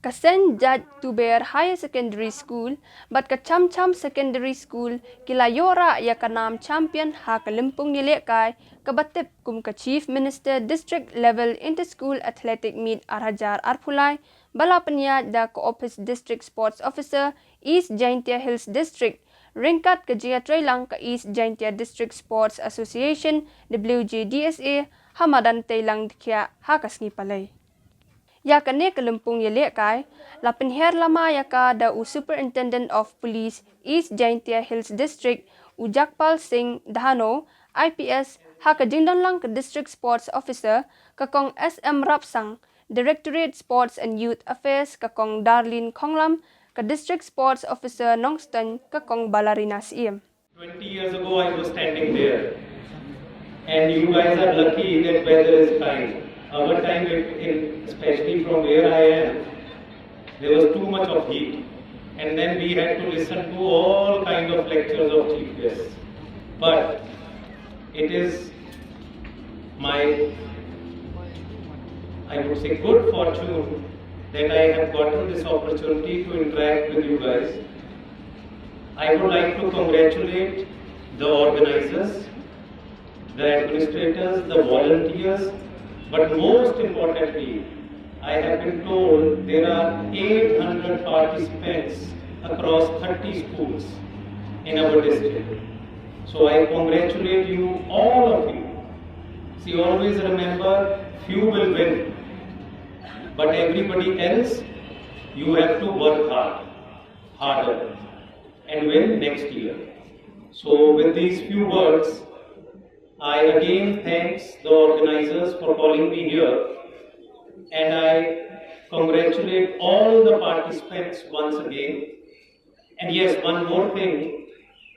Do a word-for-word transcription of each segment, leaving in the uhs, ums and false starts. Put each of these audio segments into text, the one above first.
Ka Saint Judge Tuber Higher Secondary School bad ka Cham Cham Secondary School ki la ïoh rah ïa ka nam champion ha ka lympung ïalehkai kaba tip kum ka Chief Minister District Level Inter-School Athletic Meet ar hajar arphew lai ba la pynïaid da ka Office District Sports Officer East Jaintia Hills District ryngkat ka jingïatreilang ka East Jaintia District Sports Association W J D S A ha madan Teilang Dkhiah ha ka sngi Palei. Ïa kane ka lympung ïalehkai la pynhiar lama ïa ka da u Superintendent of Police East Jaintia Hills District u Jagpal Singh Dhano I P S ha ka jingdonlang ka District Sports Officer ka Kong S M Rapsang, Directorate Sports and Youth Affairs ka Kong Darlene Khonglam, ka District Sports Officer Nongstoiñ ka Kong Balarina Syiem. Twenty years ago, I was standing there. And you guys are lucky that weather is kind. Our time, it, in, especially from where I am, there was too much of heat. And then we had to listen to all kind of lectures of chief guests. But it is my, I would say, good fortune that I have gotten this opportunity to interact with you guys. I would like to congratulate the organizers, the administrators, the volunteers, but most importantly, I have been told there are eight hundred participants across thirty schools in our district. So I congratulate you, all of you. See, always remember, few will win, but everybody else, you have to work hard, harder, and win next year. So with these few words, I again thanks the organizers for calling me here, and I congratulate all the participants once again. And yes, one more thing,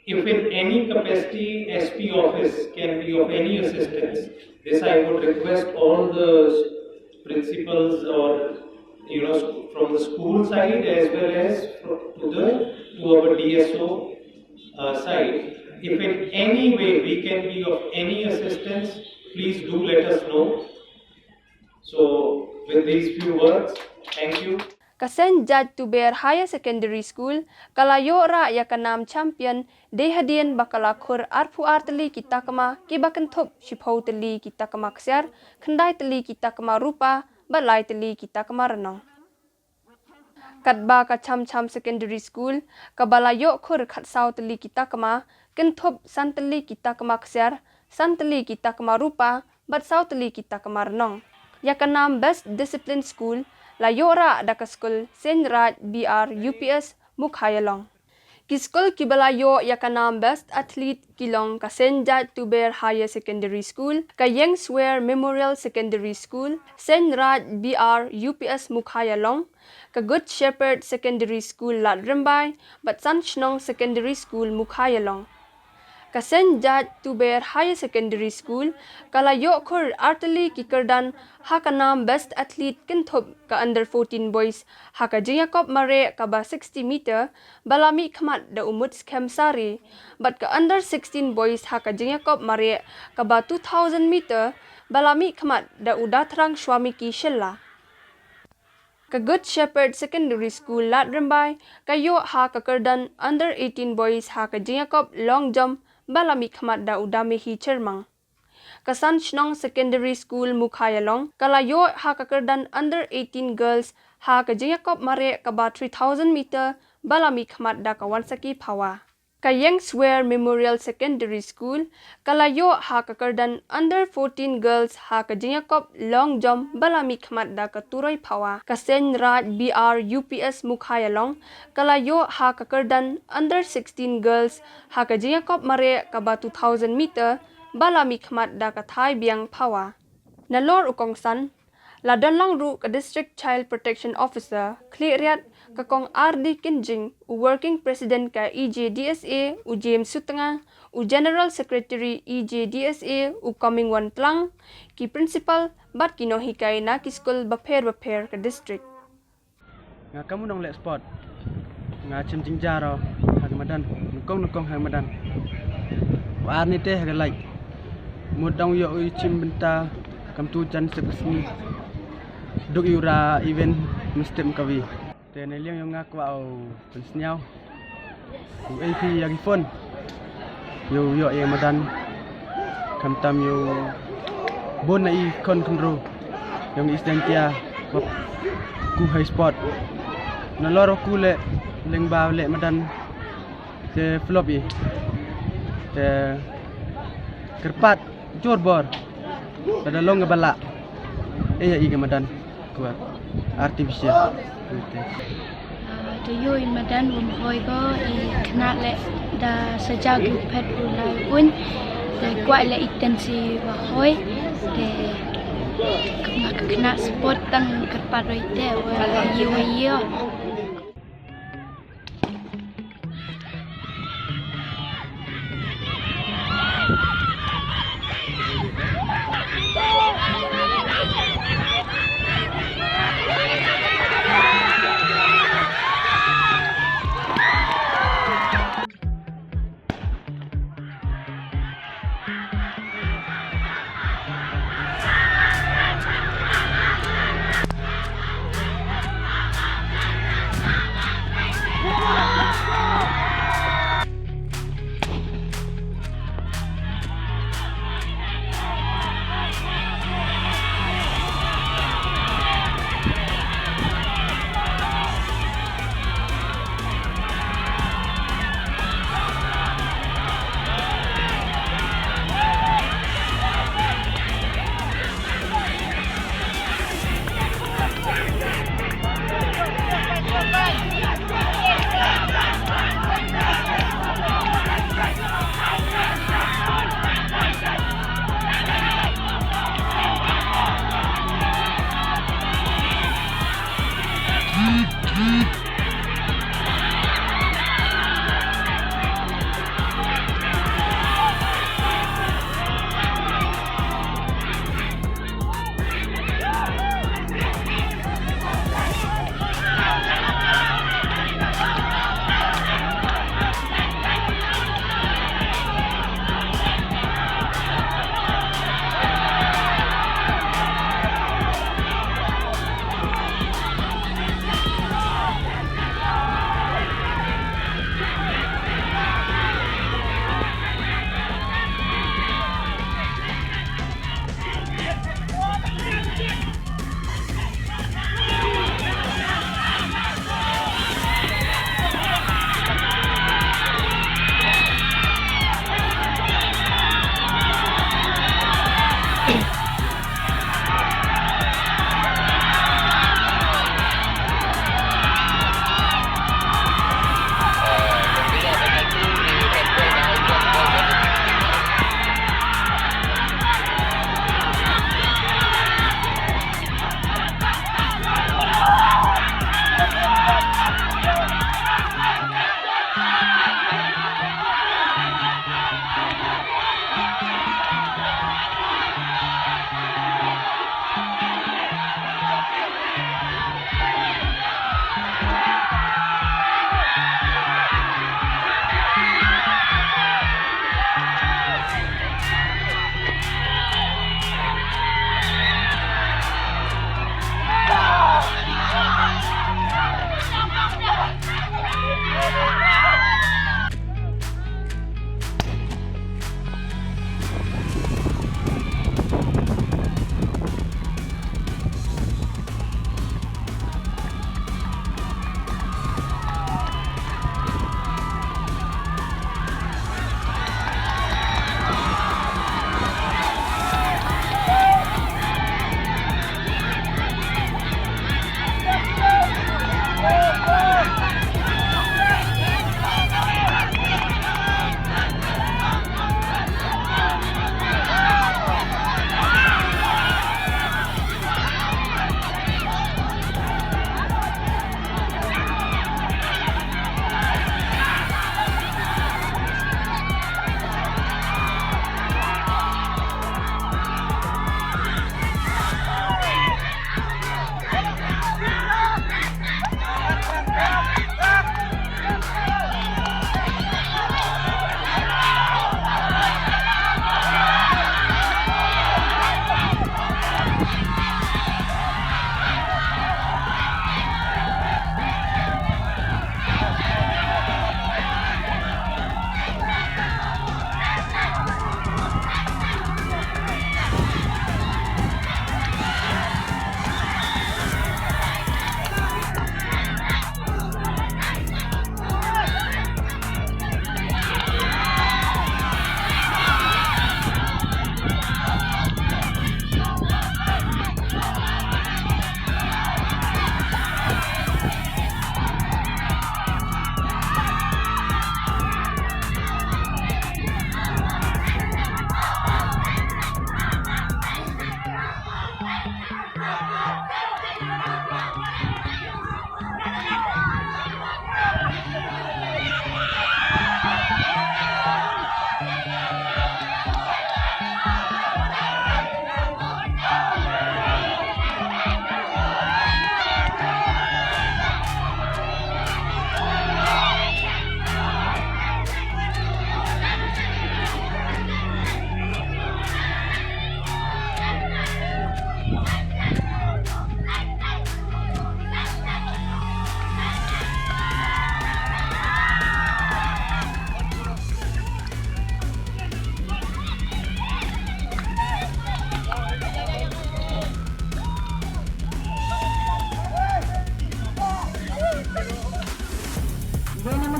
if in any capacity S P office can be of any assistance, this I would request all the principals or, you know, from the school side as well as fro-, to the, to our D S O uh, side. If in any way we can be of any assistance, please do let us know. So, with these few words, thank you. Ka Saint Judge Tuber Higher Secondary School ka la ïoh rah ïa ka nam champion dei hadien ba ka la khur arphew ar tylli ki takma kiba kynthup shiphew tylli ki takma ksiar, khyndai tylli ki takma rupa bad lai tylli ki takma rnong. Katba ka Cham Cham Secondary School kaba la ïoh khur khatsaw tylli ki takma kynthup san tylli ki takma ksiar, san tylli ki takma rupa bad saw tylli ki takma rnong. Ïa ka nam Best Discipline School la ïoh rah da ka skul Saint Raj B R U P S Mukhaïalong. Ki skul kiba la ïoh ïa ka nam Best Athlete ki long ka Saint Judge Tuber Higher Secondary School, ka Yengswer Memorial Secondary School, Saint Raj B R U P S Mukhaïalong, ka Good Shepherd Secondary School Ladrymbai bad San Shnong Secondary School Mukhaïalong. Ka Saint Judge Tuber Higher Secondary School ka la ïoh khur ar tylli ki kyrdan ha ka nam Best Athlete kynthup ka Under fourteen Boys ha ka jingïakop mareh kaba sixty meter ba la mihkhmat da u Mutskhem Sari, bad ka Under sixteen Boys ha ka jingïakop mareh kaba two thousand meter ba la mihkhmat da u Dathrang Shwamiki Shylla. Ka Good Shepherd Secondary School Ladrymbai ka ïoh ha ka kyrdan Under eighteen Boys ha ka jingïakop long jump ba la mihkhmat da u Damehi Chyrmang. Ka San Shnong Secondary School Mukhaïalong ka la ïoh ha ka kyrdan Under eighteen Girls ha ka jingïakop mareh kaba three thousand meter ba la mihkhmat da ka Wansaki Phawa. Ka Yengswer Memorial Secondary School ka la ïoh ha ka kyrdan Under fourteen Girls ha ka jingïakop long jump ba la mihkhmat da ka Turoi Phawa. Ka Saint Raj B R U P S Mukhaïalong ka la ïoh ha ka kyrdan Under sixteen Girls ha ka jingïakop mareh kaba two thousand meter ba la mihkhmat da ka Thaibiang Phawa. Nalor u kongsan, la don lang ruh ka District Child Protection Officer Khliehriat, ka Kong R D Kynjing, u Working President ka E J D S A u James Sutnga, u General Secretary E J D S A u Comingone Tlang, ki principal bad ki nonghikai na ki skul bapher bapher ka district. Nga kam u nongleh sport. Nga chim jingjia ruh ha ka madan, nyngkong nyngkong ha ka madan. Wa ar ni te ha ka lait. Mut dang ïoh u chim bynta kam tu jan sep ka sngi. Duk ïu ra event mynstep kawi. Te na liang yong nga kwah u pynsniaw u ei phi ya ki phone yow yoh ya madan. Khamtam yow bun na i khon khynru yong East Jaintia wa ku high sport. Na lor wa ku le leng ba le madan te flop i. Te kyrpad jor bor. Lada long ka ba lah. Ei ya i ka madan kwah artificial. Ah, te yow i madan wym hoi ko i khynnah le da saja glu phet u lai un. Te kwah le i ten si wa hoi. Te nga ka khynnah sport tang kyrpad roi te wa yow yow.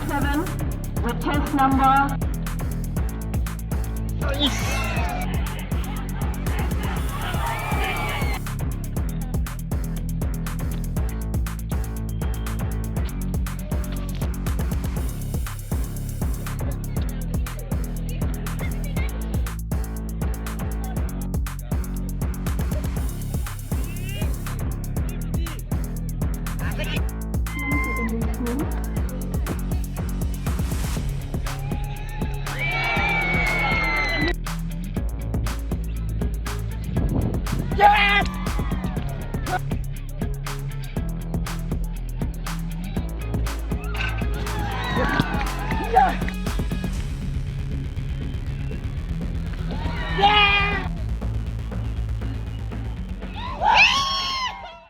Seven, with test number.